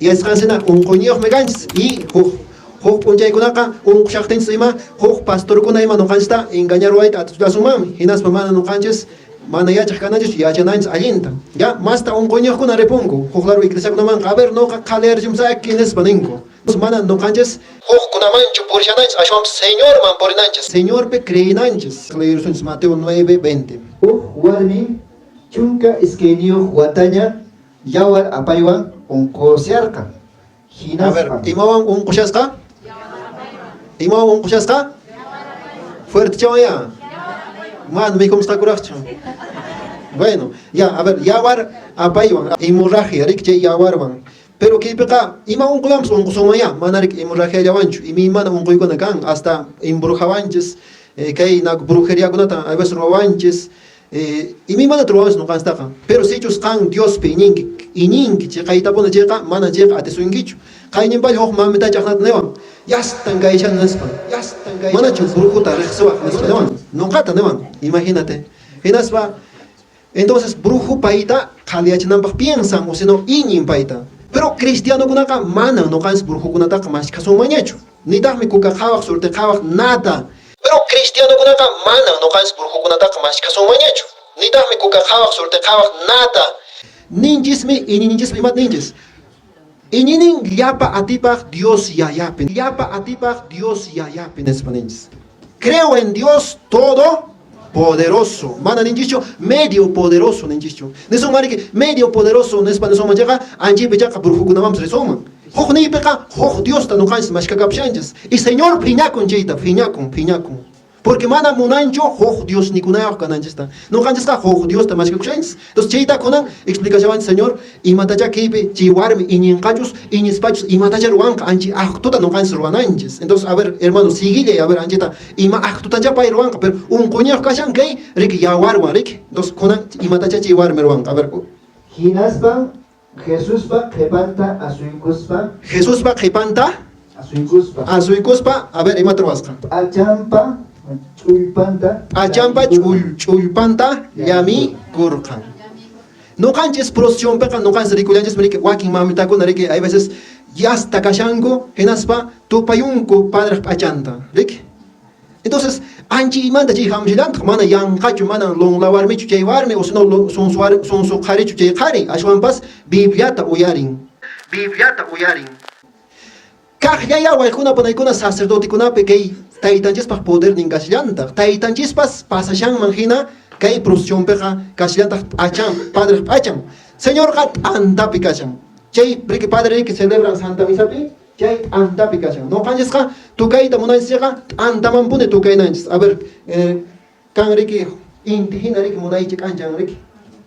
Yachasqansina unquyniyuqmi kanchis y huk huk p'unchaykunaqa unqushaqtinchis ima huk pastorkuna ima nuqanchista engañarwayta atillasunmanmi. Hinaspa mana nuqanchis mana yachaq kananchis yachananchis allinta. Ya masta unquyniyuqkuna ripunku huk laru iglesiakunamanqa a ver nuqa qhaliyarichimsaki nispa ninku. Mana nuqanchis hukkunamanchu purishananchis ashwanpas Señorman purinanchis. Señorpi creenanchis. Leerusunchis Mateo 9:20. Huk warmin 12 wataña yawar apaywan unqusharqa. A ver, Hinaspa imawan unqushasqa? Imawan unqushasqa? Fuertechawan ya. Mana mikhumsqakuraqchu. Bueno, ya, a ver, yawar apaywan, hemorragia, riki chay yawarwan. Pero kaypiqa ima unquywanpas unqusunman ya, mana riki hemorragiallawanchu, imaymana unquykuna kan, hasta embrujawanchis, kay brujeriakunata a veces ruwawanchis, imaymanata ruwawanchis nuqanchistaqa. Pero sichus qan Diospi iñinki, iñinki chiqaytapuni chayqa, mana chayqa atisunkichu. Qayninpalla huk mamitacha aqnata niwan, yastan kayshani nispa. Manachu brujuta riqsiwaq nispa niwan, nuqata niwan, imagínate. Hinaspa entonces brujo payta qhaliyachinanpaq piensan o sino iñin payta. Pero cristianokunaqa manan nuqanchis brujukunataqa mashkhasunmanñachu. Nitaqmi kuka qhawaq, suerte qhawaq, nada. Pero cristianokunaqa manan nuqanchis brujukunataqa mashkhasunmanñachu. Nitaqmi kuka qhawaq, suerte qhawaq, nada. Ninchismi, iñinichismi imata ninchis. Iñinin llapa atipaq Dios yayapi. Llapa atipaq Dios yayapi nispa ninchis. Creo en Dios todo poderoso. Mana ninchischu medio poderoso ninchischu. Nisunman riki medio poderoso nispa nisunman chayqa anchaypi chayqa brujukunamanpas risunman. Huk niypiqa huk Diosta nuqanchis mashkakapushanchis. Y Señor phiñakun chayta, phiñakun, phiñakun. Porque mana munanchu huk Diosnikunayuq kananchista. Nuqanchisqa huk Diosta mashkakushanchis. Entonces chayta kunan explicashawanchis Señor, imatachá kaypi chay warmi iñinqachus, iñispachus imatachá ruwanqa, anchi actota nuqanchis ruwananchis. Entonces, a ver, hermano, siguillay, a ver, anchita, ima actotachá pay ruwanqa, pero unquyniyuq kashan kay, riki, yawarwan, riki. Entonces, kunan imatachá chay warmi ruwanqa, a ver. Hinaspa Jesuspa qhipanta asuykuspa. Jesuspa qhipanta asuykuspa. Asuykuspa, a ver, imata ruwasqa? P'achanpa ch'ullpanta. P'achanpa ch'ullpanta llamikurqan. Nuqanchis procesionpiqa nuqanchis rikullanchismi riki wakin mamitakuna riki hay veces yasta kashanku hinaspa tupayunku padreq p'achanta, riki. Entonces, anchaymanta chay hamushallantaq, mana yanqachu, mana lonla warmichu chay warmi, o sino sonso qharichu chay qhari, ashwanpas Bibliata uyarin. Bibliata uyarin. Kaqllaya waykuna panaykuna sacerdotekunapi kay taytanchispaq podernin kashallantaq. Taytanchispas pasashanman hina kay procesionpiqa kashallantaq p'achan, padreq p'achan. Señorqa t'antapi kashan. Chay riki padre riki celebran Santa Misapi, chay t'antapi kashan. Nuqanchisqa tukayta munanchis chayqa t'antamanpuni tukaynanchis. A ver, kan riki inti hina riki munaychi k'anchan riki.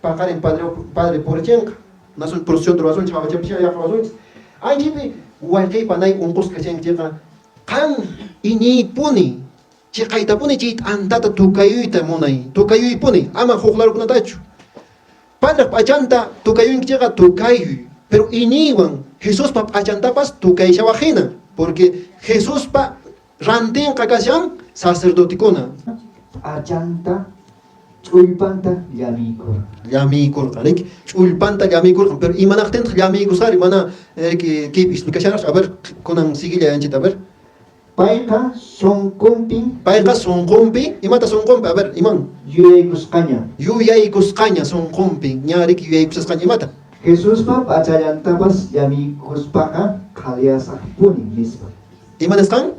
Paqarin padre padre purichinqa. Nasun procesión ruwasunchis, hawachapi yaqa ruwasunchis. Anchaypi wayqey panay unqusqa kashanki chayqa qan iñiypuni chiqaytapuni chay t'antata tukayuyta munay, tukayuypuni, ama huk larukunatachu. Padreq p'achanta tukayunki chayqa tukayuy, pero iñiywan Jesuspa p'achantapas tukayshawaq hina, porque Jesuspa rantinqa kashan sacerdotekuna. P'achanta ch'ullpanta llamiykurqa. Llamiykurqa, riki, ch'ullpanta llamiykurqa, pero imanaqtintaq llamiykusqari mana riki kaypi explicashanraqchu, a ver, kunan siguillay anchita, a ver. Payqa sunqunpin. Payqa sunqunpi, imata sunqunpi, a ver, iman? Yuyaykusqaña. Yuyaykusqaña sunqunpi, ña riki yuyaykusqaña imata? Jesuspa p'achallantapas llamiykuspaqa qhaliyasaqpuni, nispa. Ima nisqan?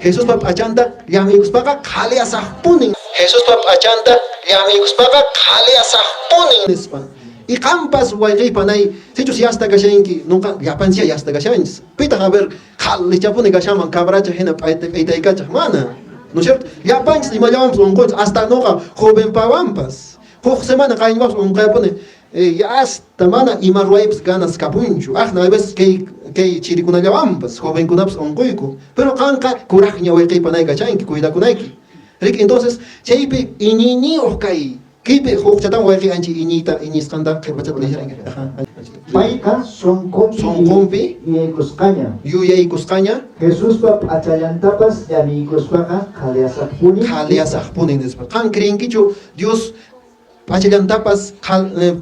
Jesuspa p'achanta llamiykuspaqa qhaliyasaqpuni. Jesuspa p'achanta llamiykuspaqa qhaliyasaqpuni, nispa. Y qanpas wayqey panay, sichus yasta kashanki, nuqa llapanchis yasta kashanchis. Pitaq a ver, qhalichapuni kashanman cabracha hina p'aytaykachaq, mana. ¿No es cierto? Llapanchis imallawanpas unqunchis, hasta nuqa jovenpawanpas. Huk semana qayñiwanpas unqayapuni, yasta mana ima ruwaypas ganas kapunchu. Aqna a veces kay chirikunallawanpas, jovenkunapas unquyku. Pero qanqa kuraqña wayqey panay kachanki, cuidakunayki. Riki, entonces, chaypi iñiyniyuq kay. Kaypi hukchatan wayqey ancha iñiyta iñisqanta qhipachata nisharanki. Payqa sunqunpi yuyaykusqaña. Yuyaykusqaña. Jesuspa p'achallantapas llamiykuspaqa qhaliyasaqpuni. Qhaliyasaqpuni nispa. Qan creenkichu Dios P'achallantapas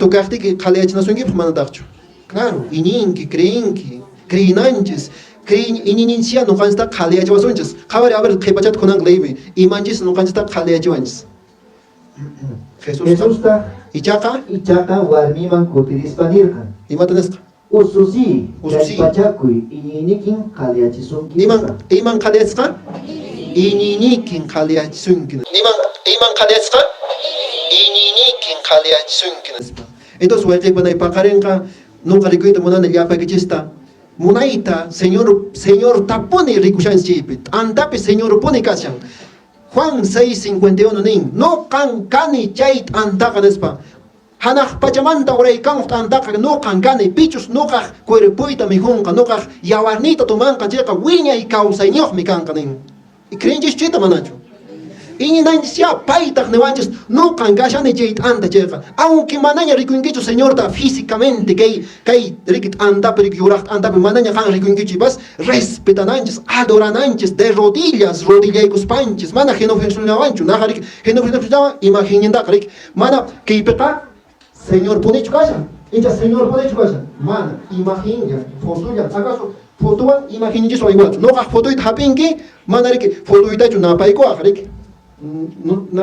tukaqtiki qhaliyachinasunkipaq manataqchu. Claro, iñinki, creenki, creenanchis. Iñininchis ñuqanchista qhaliyachiwasunchis. Qhawari, a ver, qhipachata kunanqa leymi. Imanchis ñuqanchista qhaliyachiwanchis. Jesusta ichaqa ichaqa warmiman kutirispa nirqan. Imata nisqa? Ususi, kallpachakuy, iñiynikin qhaliyachisunki. Iman qhaliyachisqa? Iñiynikin qhaliyachisunki. Iman qhaliyachisqa? Iñiynikin qhaliyachisunki. Entonces wayqipanay paqarinqa nuqa rikuyta munani llapaykichista. Munayta Señor tapuni rikushanchis chaypi. T'antapi Señor puni kashan. Juan 6:51 nin, nuqan kani chay t'antaqa nispa. Hanaq pachamanta uraykamuq t'antaqa nuqan kani, pichus nuqaq cuerpoyta mikhunqa, nuqaq yawarniyta tomanqa chayqa wiñay kawsayniyuqmi kanqa nin. Creenchis chayta manachu? Iñinanchis ya paytaq niwanchis nuqan kashani chay t'anta chayqa. Aunque manaña rikunkichu Señorta físicamente kay riki t'antapi riki yuraq t'antapi manaña qan rikunkichu bas respetananchis, adorananchis de rodillas, rodillaykuspanchis, mana genuflexionawanchu, naqa riki genuflexionawan imaginnintaqa riki mana kaypiqa Señor punichu kashan, icha Señor punichu kashan, mana imaginlla, fotolla, acaso fotowan imaginichiswan igualchu, nuqaq fotoyta hap'inki, mana riki fotoytachu napaykuwaq riki,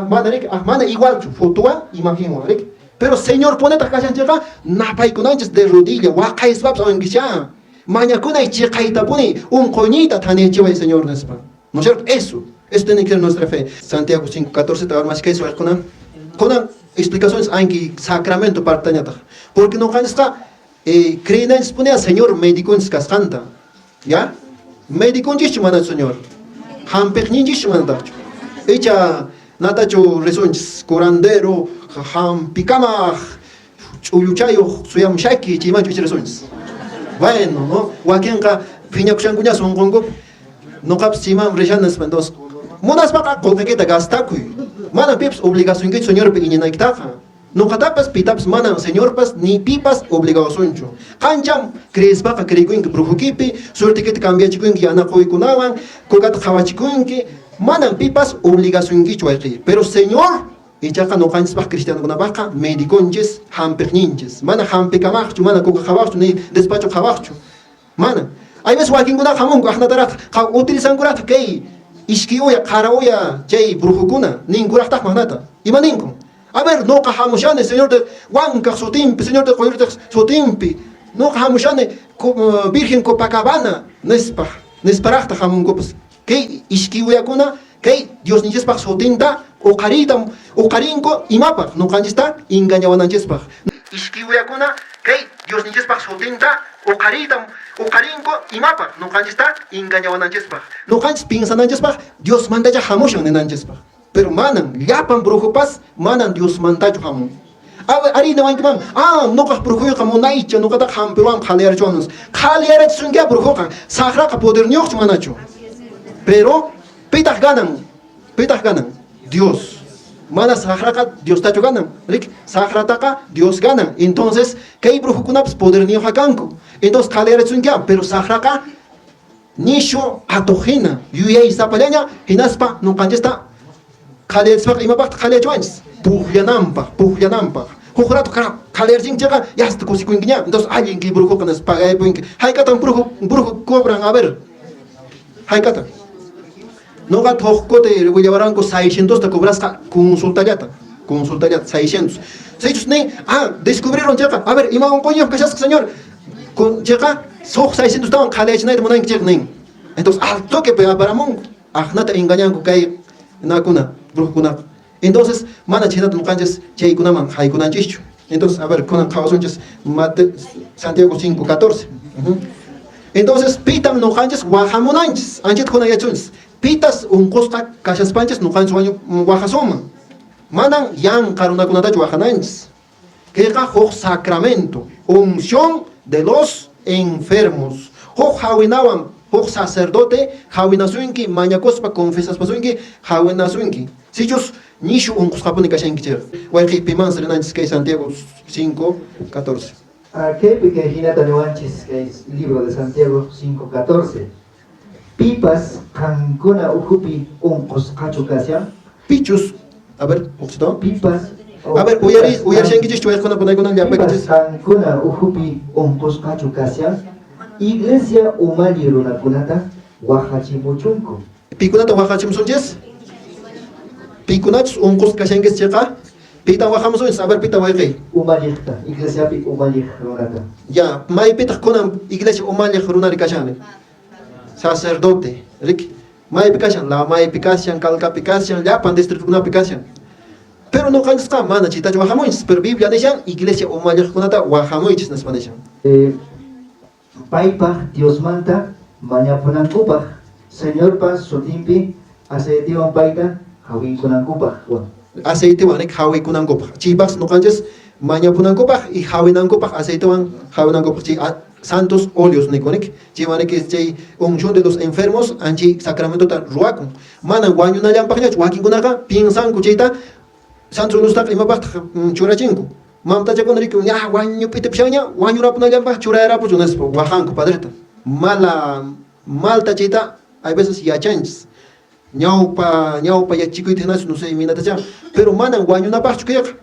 mana riki, mana igualchu fotowan imaginwan riki, pero Señor punitaq kashan chayqa napaykunanchis de rodilla, waqayspapas ankisha, mañakunay chiqaytapuni unquyniyta thanichiway Señor nispa. ¿No es cierto? Eso tiene que ser nuestra fe. Santiago 5:14 tawarmashkay suwaqkuna. Kunan explicaciones anki sacramento partañataq. Porque nuqanchisqa creenanchis punea Señor mediconchis kasqanta. ¿Ya? Mediconchischu mana Señor? Hampiqninchischu manataqchu? Icha natachu risunchis curandero hampikamaq ch'ulluchayuq suyamushaki chaymanchu icha risunchis. Bueno, ¿no? Wakinqa phiñakushankuña sunqunkupi. Nuqapas chayman rishanis entonces munaspaqa qullqikita gastakuy. Mana pipas obligasunkichu Señorpi iñinaykitaqa. Nuqatapas pitapas manan Señorpas ni pipas obligawasunchu. Qancham creespaqa creekunki brujukipi, suertikita cambiachikunki yanaquykunawan, kukata qhawachikunki, manan pipas obligasunkichu wayqiy. Pero Señor ichaqa nuqanchispaq cristianokunapaqqa mediconchis, hampiqninchis. Mana hampikamaqchu, mana kuka qhawaqchu, ni despacho qhawaqchu. Mana. Hay veces wakinkunaqa hamunku aqnataraq utilizankuraqtaq kay ishki uya, qara uya chay brujukuna ninkuraqtaq maqnata. Ima ninku? A ver, nuqa hamushani Señor de Huancaq sutinpi, Señor de Qoyllurtaq sutinpi, nuqa hamushani Virgen Copacabana nispa, nisparaqtaq hamunkupas. Kay ishki uyakuna kay Diosninchispaq sutinta uqariyta uqarinku imapaq nuqanchista engañawananchispaq. Ishki uyakuna kay Diosninchispaq sutinta uqariyta uqarinku imapaq nuqanchista engañawananchispaq. Nuqanchis piensananchispaq Diosmantacha hamushan ninanchispaq. Pero manan llapan brujupas manan Diosmantachu hamun. Ari niwankiman, nuqaq brujuyqa munaycha, nuqataqa hampiwan qhaliyarachiwan. Qhaliyarachisunkiya brujuqa, saqraqa poderniyuqchu manachu. Pero pitaq ganan? Pitaq ganan? Dios. Mana saqraqa Diostachu ganan. Rik, saqrataqa Dios ganan. Entonces, kay brujukunapas poderniyuqqa kanku. Entonces qhaliyarachisunkiya, pero saqraqa nishu atuqhina, yuyaysapallaña hinaspa nuqanchista qhaliyachispaqa imapaqtaq qhaliyachiwanchis? Pukllananpaq, pukllananpaq. Huk rato qhaliyarachinchikqa yasta kusikunkiña. Entonces allin kay brujuqa nispa pagaypunki. Hayk'atan brujo cobran? A ver. Hayk'atan? Nuqa huk kuti willawaranku 600 ta cobrasqa consultallata. Consultallata 600. Sichus nin, descubrieron chayqa, a ver, ima unquyniyuq kashasqa señor? Chayqa suq 600 tawan qhaliyachinayta munanki chayqa nin. Entonces al toque aparamunku. Aqnata engañanku kay nakuna, brujukunaqa. Entonces, mana chhaynata nuqanchis chaykunaman haykunanchischu. Entonces, a ver, kunan qhawasunchis Santiago 5:14. Entonces, pitam nuqanchis wahamunanchis. Anchata kunan yachunchis. Pitas unqusqa kashaspanchis nuqanchis wahasunman. Manan yanqa runakunatachu wahananchis. Kayqa huk sacramento, unción de los enfermos. Huk hawinawan, huk sacerdote hawinasunki, mañakuspa confesaspasunki, hawinasunki. Sichus nishu unqusqapuni kashanki chayqa. Wayqiy pimansi rinanchis kay Santiago 5:14. Kaypi kay hinata niwanchis kay libro de Santiago 5:14. Pipas qankuna ukhupi unqusqachu kashan? Pichus, a ver, uqsito. Pipas A ver, uyarishankichischu wayqikuna panaykuna llapaykichis. Qankuna ukhupi unqusqachu kashan, iglesia umalli runakunata wahachimuchunku. Pikunata wahachimusunchis? Pikunachus unqusqa kashankichis chayqa, pitan wahamusunchis? A ver, pita wayqiy? Umalliqta, iglesiapi umalliq runata. Ya, maypitaq kunan iglesia umalliq runari kashan? Sacerdote, riki. Maypi kashan? Lamaypi kashan, Calcapi kashan, llapan distritokunapi kashan. Pero ñuqanchisqa mana chaytachu wahamunchis, pero Biblia nishan iglesia umalliqkunata wahamuychis nispa nishan. Paypaq Diosmanta mañapunankupaq, Señorpa sutinpi aceitewan payta hawiykunankupaq. Aceitewan rik hawikunankupaq. Chaypaqsi ñuqanchis mañapunankupaq y hawinankupaq aceitewan hawinankupaq chay santos óleos nikunik. Chaywan riki chay unción de los enfermos anchay sacramentota ruwakun. Mana wañunallanpaqñachu wakinkunaqa piensanku chayta santos óleostaqa imapaqtaq churachinku. Mamtachakuna riki ya wañup'itipishanña wañurapunallanpaq churayarapuchu nispa wahanku padreta. Mala malta chayta hay veces yachanchis. Ñawpa ñawpa yachachikuyta hinachu no sé imaynatachá, pero manan wañunapaqchu kayqa.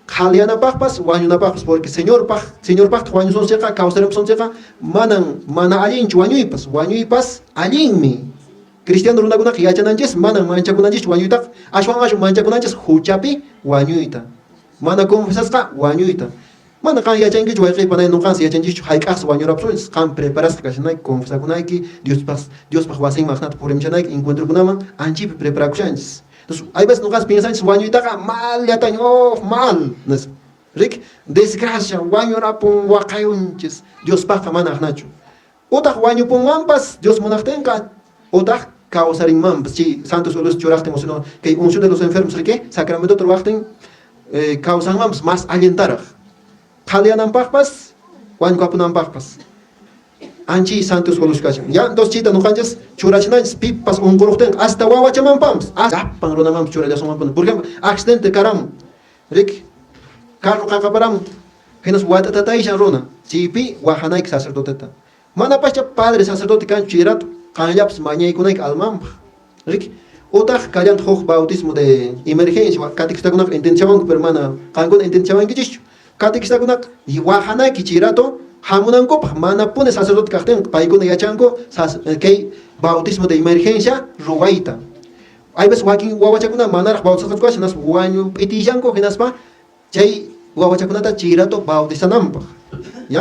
Qhaliyanapaqpas wañunapaqpas porque Señorpaq Señorpaqtaq wañusunchikqa kawsarimusunchikqa manan mana allinchu wañuypas, wañuypas allinmi. Cristiano runakunaqa yachananchis manan manchakunanchischu wañuytaqa, ashwan ashwan manchakunanchis huchapi wañuyta. Mana confesasqa wañuyta. Mana qan yachankichu wayqiy panay ñuqansi yachanchischu hayk'aqsi wañurapusunchis, qan preparasqa kashanayki, confesakunayki, Diospaq Diospaq wasinman hinata purimchanayki encuentrokunaman anchaypi preparakushanchis. Entonces, hay veces ñuqansi piensanchis wañuytaqa mallataña, oh, mal, nispa. Rik, desgracia, wañurapun waqayunchis, Diospaqqa mana aqnachu. Utaq wañupunmanpas Dios munaqtinqa, utaq kawsarinmanpas chay santos óleos churaqtin, o sino kay unción de los enfermos riki, sacramentota ruwaqtin kawsanmanpas mas allintaraq. Qhaliyananpaqpas, wañukapunanpaqpas. Anchay santos óleos kashan. Ya, entonces chayta ñuqanchis churachinanchis pipas unquruqtinqa, hasta wawachamanpas, llapan runamanpas churallasunmanpuni. Por ejemplo, accidente karamun, riki, carro qaqaparamun, hinaspa wat'atatayshan runa, chaypi wahanayki sacerdoteta. Manapascha padre sacerdote kanchu chay rato, qanllapas mañaykunayki almanpaq. Riki, utaq kallantaq huk bautismo de emergencia, catequistakunaqa entendichawanku, pero mana qankuna entendichawankichischu. Catequistakunaqa wahanayki chay rato hamunankupaq, manapuni sacerdote kaqtinqa, paykuna yachanku kay bautismo de emergencia ruwayta. Hay veces wakin wawachakuna manaraq bautizasqachu kashan, hinaspa wañu p'itishanku, hinaspa chay wawachakunata chay rato bautizananpaq. ¿Ya?